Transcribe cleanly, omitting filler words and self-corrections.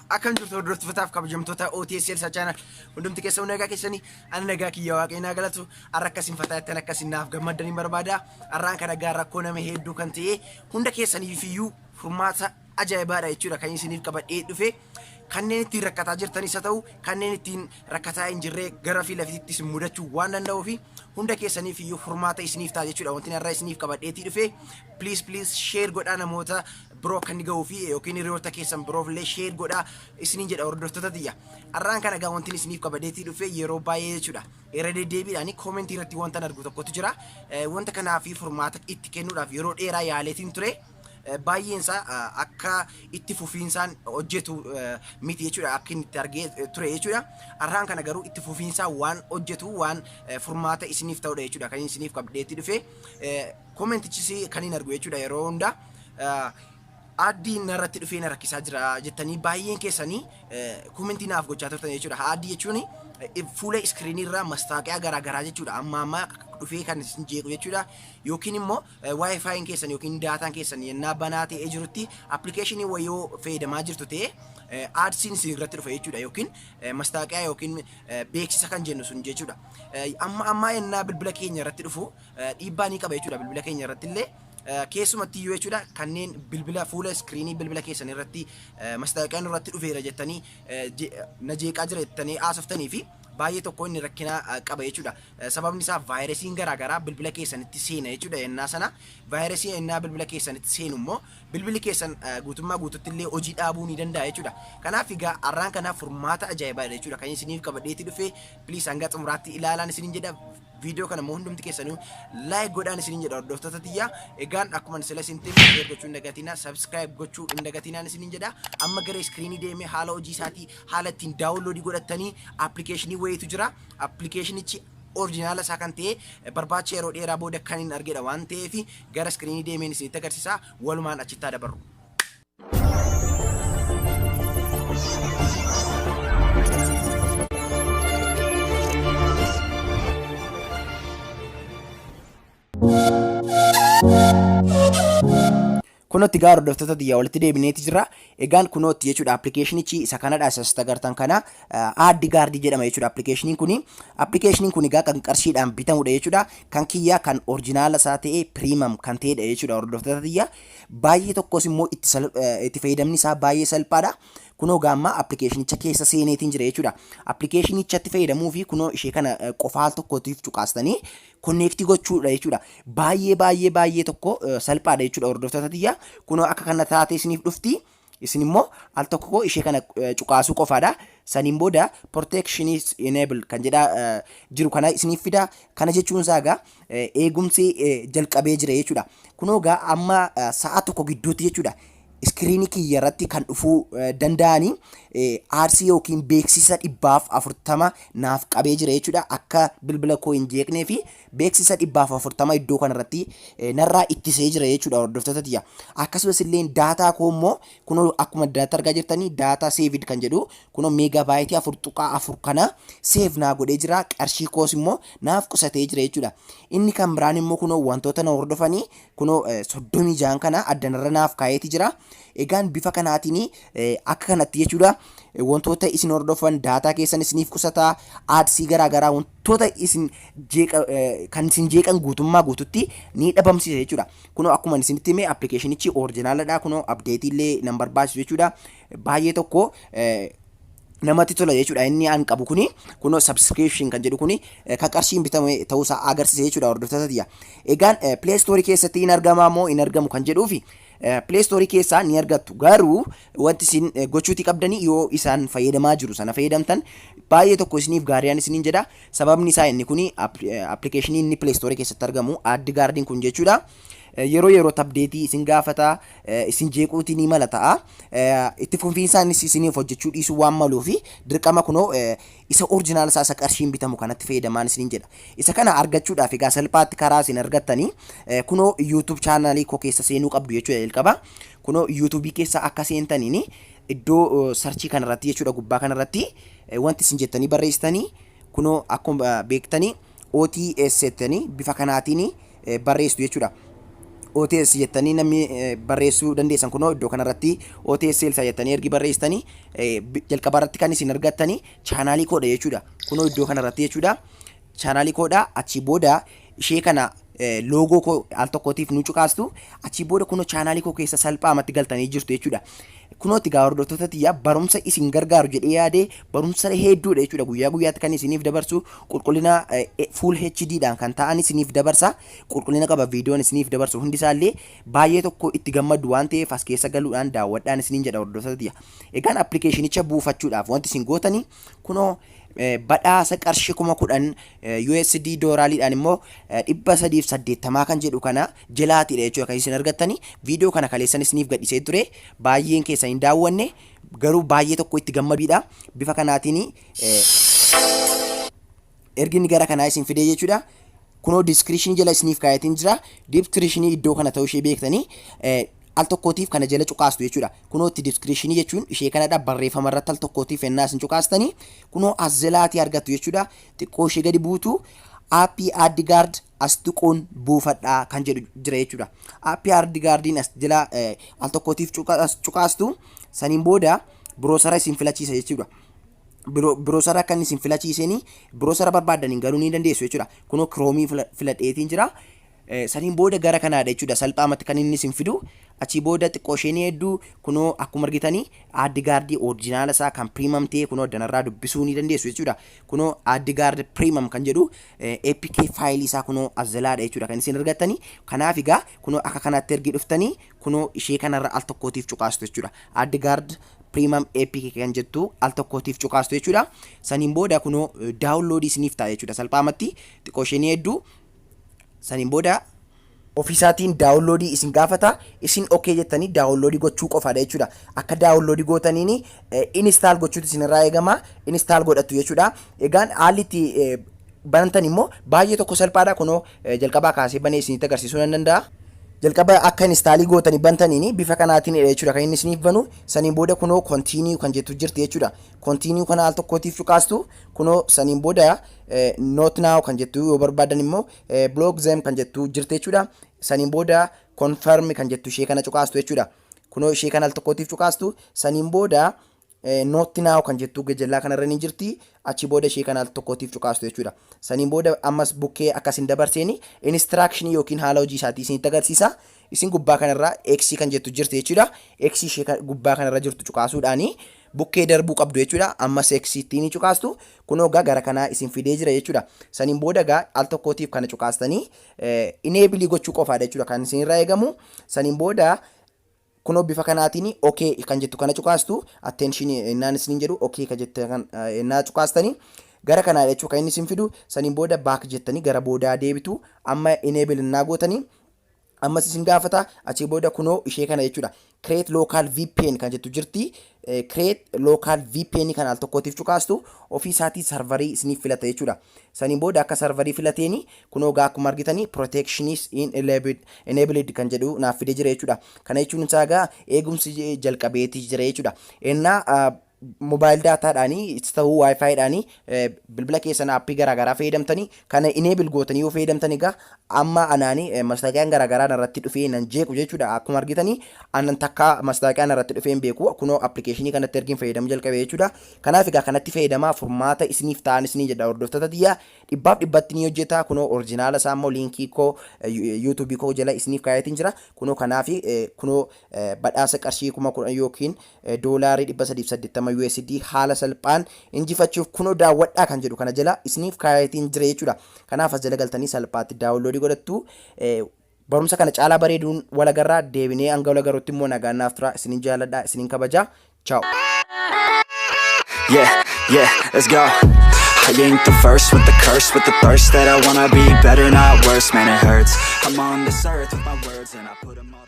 Akkam jirtu, hordoftootaaf kabajamtoota OTS Elsa Channel? Hundumti keessan nagaa keessanii? Ani nagaa kiyya, Waaqayyo naa galatu. Har'a akkasiin fataa jettan, akkasiin naaf gammaddanii barbaada. Har'aan kana egaa rakkoo nama hedduu kan ta'e hunda keessaniif iyyuu furmaata ajaa'ibaadha jechuudha kan isiniif qabadhee dhufe. Kanneen ittiin rakkataa jirtanis haa ta'u, kanneen ittiin rakkataa hin jirre, gara fi lafittis isin mudachuu waan danda'uu fi hunda keessaniif iyyuu furmaata isiniif ta'a jechuudha wanti har'a isiniif qabadheetii dhufe. Please, please, share godhaa, namoota biroo akka inni ga'uu fi yookiin hiriyoota keessan biroof illee share godhaa isiniin jedha, hordoftoota tiyya. Har'aan kana egaa wanti isiniif qabadheetii dhufe, yeroo baay'ee jechuudha, irra deddeebiidhaan koomentii irratti wanta argu tokkotu jira. Wanta kanaaf furmaata itti kennuudhaaf yeroo dheeraa yaaleetiin ture. Baay'een isaa akka itti fufiinsaan hojjetu miti jechuudha, akka inni itti argee ture jechuudha. Har'aan kana garuu itti fufiinsaan waan hojjetu, waan furmaata isiniif ta'udha jechuudha kan isiniif qabdheetti dhufe. Koomentichis kan hin argu jechuudha yeroo hunda. Addiin narratti dhufee na rakkisaa jira jettanii baay'een keessanii koomentii naaf gochaa turtan jechuudha. Addii jechuun fuula iskiriinii irraa mastaaqiyaa garaagaraa jechuudha. Amma amma dhufee kan isin jeequ jechuudha. Yookiin immoo WiFiin keessan yookiin daataan keessan yennaa banaa ta'ee jirutti appilikeeshinii wayii fayyadamaa jirtu ta'e adsiin isin irratti dhufa jechuudha, yookiin mastaaqiyaa yookiin beeksisa kan jennu sun jechuudha. Amma ammaa yennaa bilbila keenya irratti dhufu dhiibbaa ni qaba jechuudha bilbila keenya irratti illee. Keessumatti iyyuu jechuudha, kanneen bilbila fuula iskiriinii bilbila keessan irratti mastaaqiyaa irratti dhufeera jettanii, na jeeqaa jira jettanii haasoftanii fi baay'ee tokko inni rakkina qaba jechuudha. Sababni isaa vaayirasiin garaagaraa bilbila keessanitti seena jechuudha yennaa sana. Vaayirasii yennaa bilbila keessanitti seenu immoo bilbilli keessan guutummaa guututti illee hojii dhaabuu ni danda'a jechuudha. Kanaaf egaa har'aan kanaaf furmaata ajaa'ibaadha jechuudha kan isiniif qabadheetti dhufe. Please, hanga xumuraatti ilaalaan isiniin jedha. Viidiyoo kana immoo hundumti keessanuu like godhaan isiniin jedha, hordoftoota tiyya. Egaan akkuma sila isin hime, share gochuu hin dagatinaa, subscribe gochuu hin dagatinaan isiniin jedha. Amma gara iskiriinii deemee haala hojii isaatii, haala ittiin downloadii godhattanii, appilikeeshinii wayiitu jira. Appilikeeshinichi oriijinaala isaa kan ta'e barbaacha yeroo dheeraa booda kan hin argedha waan ta'eef, gara iskiriinii deemeen isinitti agarsiisa. Walumaan achitti haa dabarru. Kunootti gaa, hordoftoota tiyya, walitti deebineeti jira. Egaan kunootti jechuudha, appilikeeshinichi isa kanadha, isa asitti agartan kana AdGuard jedhama jechuudha appilikeeshiniin kuni. Appilikeeshiniin kun egaa kan qarshiidhaan bitamudha jechuudha. Kan kiyyaa kan oriijinaala isaa ta'e, premium kan ta'edha jechuudha, hordoftoota tiyya. Baay'ee tokkos immoo itti fayyadamni isaa baay'ee salphaadha. Kunoo gaamma appilikeeshinicha keessa seeneetiin jira jechuudha. Appilikeeshinichatti fayyadamuu fi kunoo ishee kana qofaa tokkotiif cuqaastanii connect gochuudha jechuudha. Baay'ee baay'ee baay'ee tokko salphaadha jechuudha, hordoftoota tiyya. Kunoo akka kana taatee isiniif dhufti. Isin immoo al tokko ishee kana cuqaasuu qofaadha. Saniin booda protection is enable kan jedhaa jiru kana isiniif fida. Kana jechuun isaa egaa eegumsi jalqabee jira jechuudha. Kunoo egaa amma sa'a tokko gidduutti jechuudha, iskiriinii kiyya irratti kan dhufuu danda'anii adsii yookiin beeksisa 140 naaf qabee jira jechuudha. Akka bilbila koo hin jeeqnee fi beeksisa 140 iddoo kanarratti narraa ittisee jira jechuudha, hordoftoota tiyya. Akkasumas illee daataa koo immoo kunoo akkuma daataa argaa jirtanii, data saved kan jedhu kunoo meegaa baayitii 4.4 kana save naa godhee jira. Qarshii koos immoo naaf qusatee jira jechuudha. Inni kan biraan immoo kunoo wantoota na hordofanii kunoo 36n kana addanarra naaf kaa'eeti jira. Egaan bifa kanaatiin akka kanatti jechuudha, wantoota isin hordofan, daataa keessan isiniif qusataa, adsii garaagaraa, wantoota isin jeeqa kan isin jeeqan guutummaa guututti ni dhabamsiisa jechuudha. Kunoo akkuma isinitti hime, appilikeeshinichi oriijinaaladha. Kunoo updateii illee nan barbaachisu jechuudha. Baay'ee tokko namatti tola jechuudha. Inni an qabu kuni kunoo subscription kan jedhu kuni kan qarshiin bitame ta'uusaa agarsiisa jechuudha, hordoftoota tiyya. Egaan Play Store keessatti hin argamaa moo hin argamu kan jedhuufi, Play Store keessaa ni argattu, garuu wanti isin gochuuti qabdanii, yoo isaan fayyadamaa jiru sana fayyadamtan baay'ee tokko isiniif gaariidhaan isiniin jedha. Sababni isaa inni kuni appilikeeshinii inni Play Store keessatti argamu AdGuardiin kun jechuudha, yeroo yeroo updateii isin gaafata, isin jeequutii ni mala ta'a. Itti fufiinsaanis isiniif hojjechuu dhiisuu waan maluufi, dirqama kunoo isa oriijinaala isaa, isa qarshiin bitamu kanatti fayyadamaan isiniin jedha. Isa kana argachuudhaaf egaa salphaatti karaa isin argattanii kunoo YouTube chaanaalii koo keessa seenuu qabdu jechuudha jalqaba. Kunoo YouTubeii keessa akka seentaniin iddoo searchii kanarratti jechuudha, gubbaa kanarratti wanti isin jettanii barreessitanii kunoo akkuma beektanii OTS jettanii bifa kanaatiin barreessitu jechuudha. OTS jettanii namni barreessuu dandeessan. Kunoo iddoo kanarratti OTS Elsa jettanii ergi barreessitanii, jalqaba irratti kan isin argattanii chaanaalii koodha jechuudha. Kunoo iddoo kanarratti jechuudha. Chaanaalii koodha. Achii booda ishee kana loogoo koo al tokkootiif nu cuqaastu. Achii booda kunoo chaanaalii koo keessa salphaamatti galtanii jirtu jechuudha. Kunooti gaa hordoftoota tiyya, barumsa isin gargaaru jedhee yaade barumsa hedduudha jechuudha. Guyyaa guyyaatti kan isiniif dabarsu qulqullina full HD dhaan kan ta'an isiniif dabarsa. Qulqullina qaba viidiyoon isiniif dabarsu hundisaallee. Baay'ee tokko itti gammadu waan ta'eef as keessa galuudhaan daawwadhaan isiniin jedha, hordoftoota tiyya. Egaan appilikeeshinicha buufachuudhaaf wanti isin gootanii kunoo badhaasa qarshii 10,000, USD doolaariidhaan immoo 380 kan jedhu kana jalaatiidha jechuudha kan isin argattanii. Viidiyoo kana kaleessan isiniif gadhiisee ture, baay'een keessan hin daawwanne, garuu baay'ee tokko itti gammaduudha. Bifa kanaatiin ergi inni gara kanaa isin fidee jechuudha. Kunoo descriptionii jala isiniif kaayatiin jira. Descriptionii iddoo kana ta'uu ishee beektanii al tokkootiif kana jala cuqaastu jechuudha. Kunoo itti descriptionii jechuun ishee kanadha. Barreeffama irratti al tokkootiif ennaa isin cuqaastanii kunoo as jalaatii argattu jechuudha. Xiqqoo ishee gadi buutu, aappii AdGuard as tuquun buufadhaa kan jedhu jira jechuudha. Aappii AdGuardiin as jala al tokkootiif cuqaastu. Saniin booda browsera isin filachiisa jechuudha. Browsera akka inni isin filachiiseen browsera barbaadaniin galuu ni dandeessu jechuudha. Kunoo Chromeii filadheetiin jira. Saniin booda gara kanaadha jechuudha salphaamatti kan inni isin fidu. Achii booda xiqqoo isheen hedduu kunoo akkuma argitanii AdGuardii originala isaa kan premium ta'e kunoo danarraa dubbisuu ni dandeessu jechuudha. Kunoo AdGuard Premium kan jedhu APK fileii isaa kunoo as jalaadha jechuudha kan isin argattanii. Kanaaf egaa kunoo akka kanatti ergi dhuftanii kunoo ishee kanarra al tokkootiif cuqaastu jechuudha. AdGuard Premium APK kan jettu al tokkootiif cuqaastu jechuudha. Saniin booda kunoo downloadii isiniif ta'a jechuudha salphaamatti. Xiqqoo isheen hedduu, saniin booda ofiisaatiin downloadii isin gaafata. Isin okay jettanii downloadii gochuu qofaadha jechuudha. Akka downloadii gootaniin install gochuutu isinirraa eegama. Install godhattu jechuudha. Egaan haalli itti banatan immoo baay'ee tokko salphaadha. Kunoo jalqabaa kaasee banee isinitti agarsiisuu nan danda'a. Jalqaba akka installii gootanii bantaniin bifa kanaatiin jechuudha kan inni isiniif banu. Saniin booda kunoo continue kan jettu jirti jechuudha. Continue kana al tokkootiif cuqaastu. Kunoo saniin booda not now kan jettu, yoo barbaadan immoo block them kan jettu jirti jechuudha. Saniin booda confirm kan jettu ishee kana cuqaastu jechuudha. Kunoo ishee kana al tokkootiif cuqaastu. Saniin booda not now kan jettu gajallaa kanarra ni jirti. Achi booda ishee kana al tokkootiif cuqaastu jechuudha. Saniin booda ammas bukkee akkasin dabarseeni instructionii yookiin haala hojii isaatii isinitti agarsiisa. Isin gubbaa kanarra X kan jettu jirti jechuudha. X ishee gubbaa kanarra jirtu cuqaasuudhaani bukkee darbuu qabdu jechuudha. Ammas X ittiin ni cuqaastu. Kunoo gaa gara kanaa isin fidee jira jechuudha. Saniin booda gaa al tokkootiif kana cuqaastanii enableii gochuu qofaadha jechuudha kan isinirraa eegamu. Saniin booda kunoo bifa kanaatiin okay kan jettu kana cuqaastu. Attention innaan isiniin jedhu okay kan jettu kan innaa cuqaastanii gara kanaa jechuu kan inni isin fidu. Saniin booda back jettanii gara boodaa deebitu. Amma enable innaa gootanii ammas isin gaafata. Achii booda kunoo ishee kana jechuudha, create local VPN kan jettu jirti. Create local VPN kan al tokkootiif cuqaastu. Ofii isaatii serverii isiniif filata jechuudha. Saniin booda akka serverii filateeni kunoo gaa akkuma argitanii protection is enabled kan jedhu naaf fidee jira jechuudha. Kana jechuun isaa gaa eegumsi jalqabeetii jira jechuudha. Innaa mobile datadhaanii ta'uu WiFidhaanii bilbila keessan aappii garaagaraa fayyadamtanii kana enable gootanii yoo fayyadamtan, egaa amma anaanii mastaaqiyaan garaagaraa irratti dhufee nan jeequ jechuudha. Akkuma argitanii anan takka mastaaqiyaan irratti dhufee hin beeku kunoo appilikeeshinii kanatti ergiin fayyadamuu jalqabe jechuudha. Kanaaf egaa kanatti fayyadamaa, furmaata isiniif ta'an isinii jedha, hordoftoota tiyyaa. Dhibbaaf dhibbatti ni hojjeta. Kunoo originala isaa immoo linkii koo YouTubeii koo jala isiniif kaayatiin jira. Kunoo kanaaf kunoo badhaasa qarshii 10,000 yookiin doolaarii 380 USD haala salphaan injifachuuf kunoo daawwadhaa kan jedhu kana jala isiniif kaayatiin jira jechuudha. Kanaaf as jala galtanii salphaatti downloadii godhattu. Barumsa kana caalaa bareeduun walagarraa deebinee hanga walagaruutti immoo nagaan naaf tura. Isinin jaaladha, isinin kabaja. Ciao. Yeah, let's go. I ain't the first with the curse, with the thirst that I wanna be better, not worse, man, it hurts. I'm on this earth with my words and I put them all